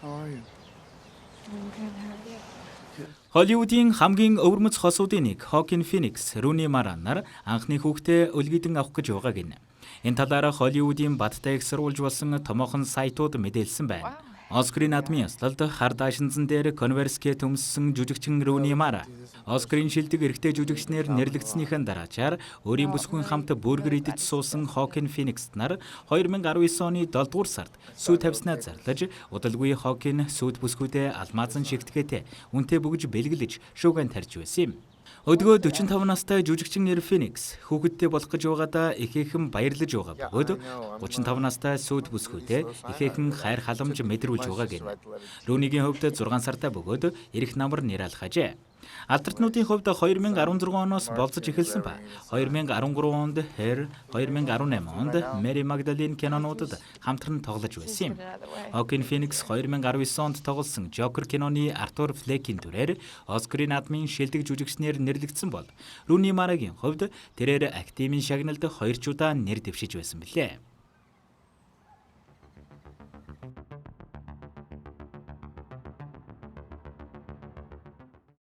How are you? I'm good. How are you? Холливуудын хамгийн өвөрмөц хосуудын нэг Хоакин Феникс, Руни Мара нар анхны хүүхдээ өлгийдэн авах гэж байгааг нь. Энэ талаараа Холливуудын бадтай их сурвалж болсон томоохон сайтууд мэдээлсэн байна. Оскарын наадмын ёслолд хар даашинзан дээр Converse кет өмссөн жүжигчин Руни Мара Оскарын шилдэг эрэгтэй жүжигчнээр нэрлэгдснийхэн дараачаар өөрийн бүсгүйн хамт бургер идэж суусан Хоакин Феникс нар 2019 оны 7 дугаар сард сүйд тавьснаа зарлаж, удалгүй Хоакин сүйд бүсгүйдээ алмаазан шигтгээтэй үнэтэй бөгж бэлэглэж шуугиан тарьж байсан юм. Өдгөө 45 настай жүжигчин Эр Феникс хүүхэдтэй болох гэж байгаадаа ихээхэн баярлаж байгаа бөгөөд 35 настай сүйд бүсгүйдээ ихээхэн хайр халамж мэдрүүлж байгаа гэнэ. Рүнигийн хувьд 6 сартай бөгөөд ирэх намар нэр алхаажээ. Алдартнуудын хувьд 2016 оноос болзож эхэлсэн ба 2013 онд Her, 2018 онд Mary Magdalene кинонуудад хамтран тоглож байсан юм. Хоакин Феникс 2019 онд тоглосон Joker киноны Артур Флекийн дүрээр Оскарын наадмын шилдэг жүжигчнээр нэрлэгдсэн бол Руни Марагийн хувьд тэрээр академийн шагналд хоёр ч удаа нэр дэвшиж байсан билээ.